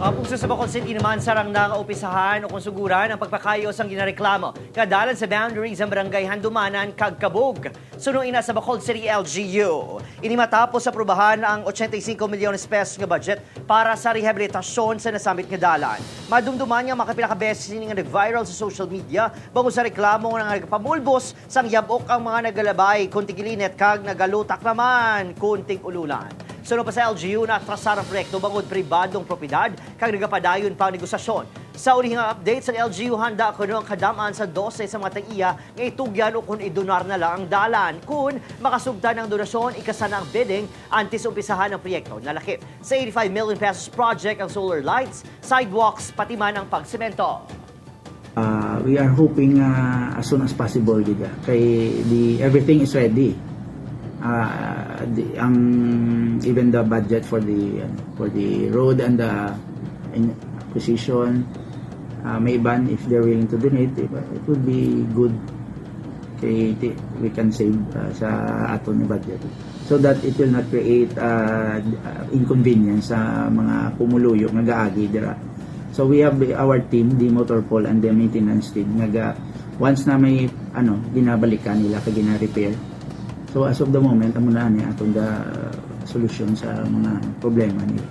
Mga sa Bacolod City naman, sarang nakaumpisahan o konsuguran ang pagpakayos ang ginareklamo. Kadalan sa boundaries ang barangay Handumanan, kag Kabug. Suno ina sa Bacolod City LGU. Ini matapos aprubahan ang 85 milyones pesos nga budget para sa rehabilitasyon sa nasamit nga dalan. Madumduman nga makapila ka beses ini nga nag-viral sa social media bangod sa reklamo nga nagpamulbos sang yabok ang mga nagalabay kung tigilinet kag nagalutak naman kung tig-ululan. Suno pa sa LGU na atrasar ang proyekto bangod pribadong propiedad kag nagapadayon pa ang negosasyon. Sa ulihing update sa LGU, handa kuno ang kadamaan sa 12 sa mga tag-iya nga itugyan o kung idonar na lang ang dalan. Kung makasugtan ang donasyon, ikasana ang bidding antes umpisahan ang proyekto. Nalakip sa 85 million pesos project ang solar lights, sidewalks, pati man ang pagsemento. We are hoping as soon as possible gid kay the everything is ready. Ang even the budget for the road and the in acquisition, may iban if they're willing to donate, it would be good kay we can save sa aton nga budget so that it will not create inconvenience sa mga pumuluyo nga gaagi dira. So we have our team, the motor pool and the maintenance team, nga once na may ano, ginabalikan nila kag gina-repair. So as of the moment, amo na ani atong the solution sa mga problema nila.